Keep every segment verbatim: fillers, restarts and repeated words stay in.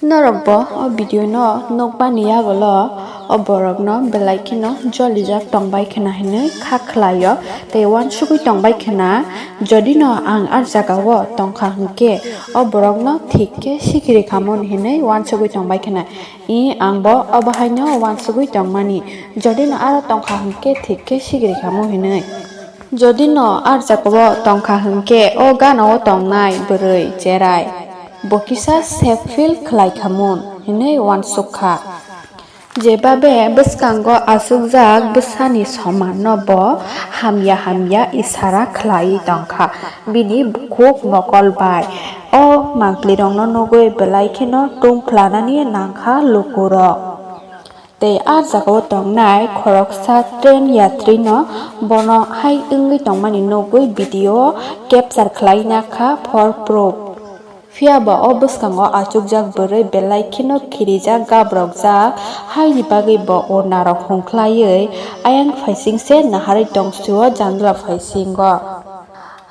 Norok bo o video no nukmani yagulo o borok no belai kheno jolijak tongbai khwna hinwi kha khlaio tei uansugwi tongbai khwna. Jodi no ang a jaga o tongkha hinkhe o borok no thik khe sikiri khamon hinwi uansugwi tongbai khwna. I ang bo obo haino uansugwi tongmani. Jodi no aro tongkha hinkhe thik khe sikiri khamu hinwi. Jodi no a jaga o tongkha hinkhe o gana o tongnai bwrwi cherai bo kisa safe feel khlai khamun hinwi uansuk kha. Jebabe bwskango achukjak bwsani soman no bo hamya hamya isara khlai tongkha bini bukhuk mokol bai. O mangpli rokno nugwi belai kheno tung phlanani nangkha lukurok. Tei a jaga o tongnai khoroksa train yatrino bono hai wngwi tongmani nugwi video capture khlaina kha for proof. Phiya ba o bwskango achukjak bwrwi belai kheno khirijak gabrokjak, haini bagwi bo urna rok hung khlaiwi ayang phaising se naharwi tong sio jandla phaisingo.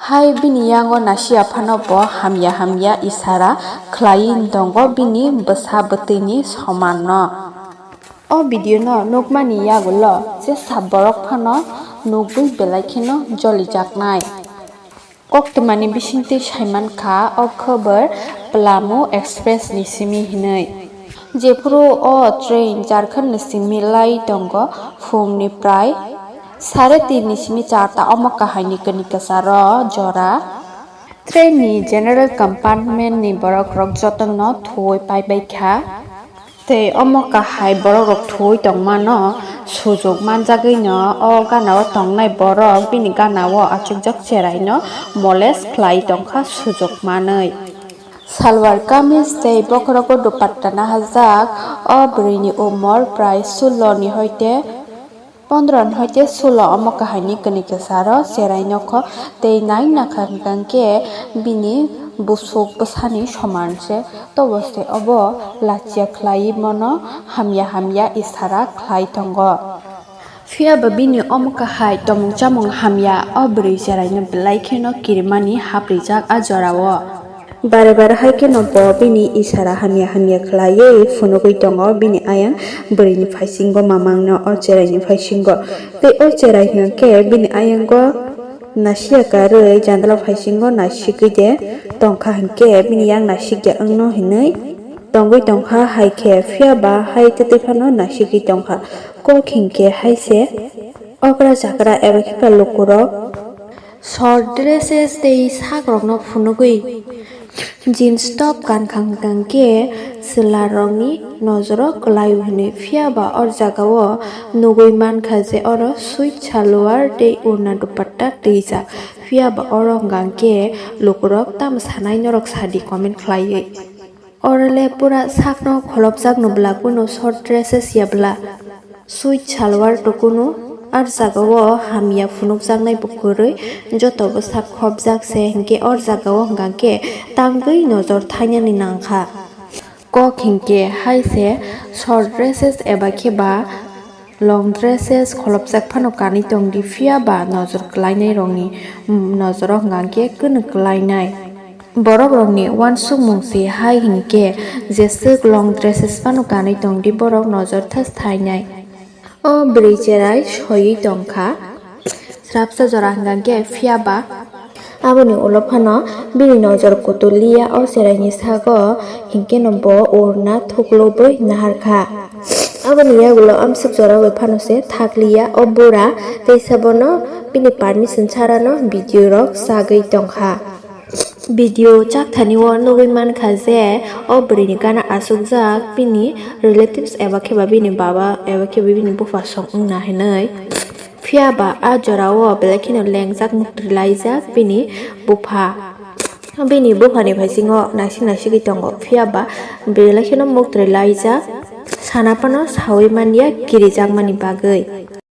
Hai bini yango nasiya phano bo hamya hamya isara khlaiwi tongo bini bwsa bwtwini somanno. O video no nukmani yagulo jesa borok phano nugwi belai kheno jolijaknai. Koktwmani bisingtwi saimankha o khobor Palamu Express ni simi hinwi. Jephuru o train Jharkhand ni simi lai tongo phungni prai sare tin ni simi charta omo kahaini kani kwcharo jora. Train ni general compartment ni borok rok jotono thuwi paibai kha. Tei omo kahai borok rok thuwi tongmano sujuk manjagwino o gana o tongnai borok bini gana o achukjak cherai no molest khlai tongkha sujuk manwi. Salwar kamis tei bokhorogo dupatta nahajak o bwrwini umor prai sullo ni hoite pondro ni hoite sulo omo kahaini kani kwcharo cherai nokho tei nai nakha hwnkhe bini busuk bwsani soman se tobo se obo lachia khlai mano hamya hamya isara khlai tongo. Phiya ba bini omo kahai tomung chamung hamya o bwrwi cherai no belai kheno kirimani haprijak a jora o. Bare bare hai kheno bo bini isara hamya hamya khlaiwi phunugwi tongo bini ayang bwrwini phaisingo mamangno o cheraini phaisingo. Tei o cherai hwnkhe bini ayango nasiya karwi jandala phaisingo nasigwi de tongkha hinkhe bini yang nasikya wngno hinwi tongwi tongkha hai khe phiya ba hai twtwi phano nasigwi tongkha kok hinkhe hai se okra chakra eba khe lukurok. Short dresses tei sakrokno phunugwi jeans top kankha hwnkhe chwlarokni nojoro kwlaio hinwi. Phiya ba o jagao nugwi mankha je oro sweet salwar tei urna dupatta twijak. Phiya ba oro hwnkhe lukurok tamo sanai norok sadi comment khlaiwi. Oro le pura sakno kholopjakno bwla kunu short dresses ya bwla. Sweet salwar tukunu, ar jagao hamya phunukjaknai bo kwrwi, joto bwsak khopjak se hinkhe or jagao hwnkha khe tangwi nojor thainani nangkha. Kok hinkhe hai se short dresses eba khe ba long dresses kholopjak phano kanwi tongdi, phiya ba nojor kwlainairokni nojoro hwnkha khe kwnwi kwlainai. Borok rokni uansukmung se hai hinkhe jeswk long dresses phano kanwi tongdi borok nojor thas thainai. O bwrwi cherai soiwi tongkha srapsa jora hwnkha khe phiya ba aboni ulo phano bini nojor kutuliya o cheraini sago hinkhe no bo urna thuklubwi naharkha. Aboni yagulo amswk jora bai phano se thakliya o bura teisa bono bini permission sarano video rok sagwi tongkha. Video chakthani o nugwi mankha je o bwrwini gana achukjak bini relatives eba khe ba bini baba eba khe ba bini bupha song wngna hinwi. Phiya ba a jora o belai kheno lengjak muktwi laijak bini bupha. Bini buphani bisingo naisik naisigwi tongo, phiya ba belai kheno muktwi laijak sana phano sawi manya kirijakmani bagwi.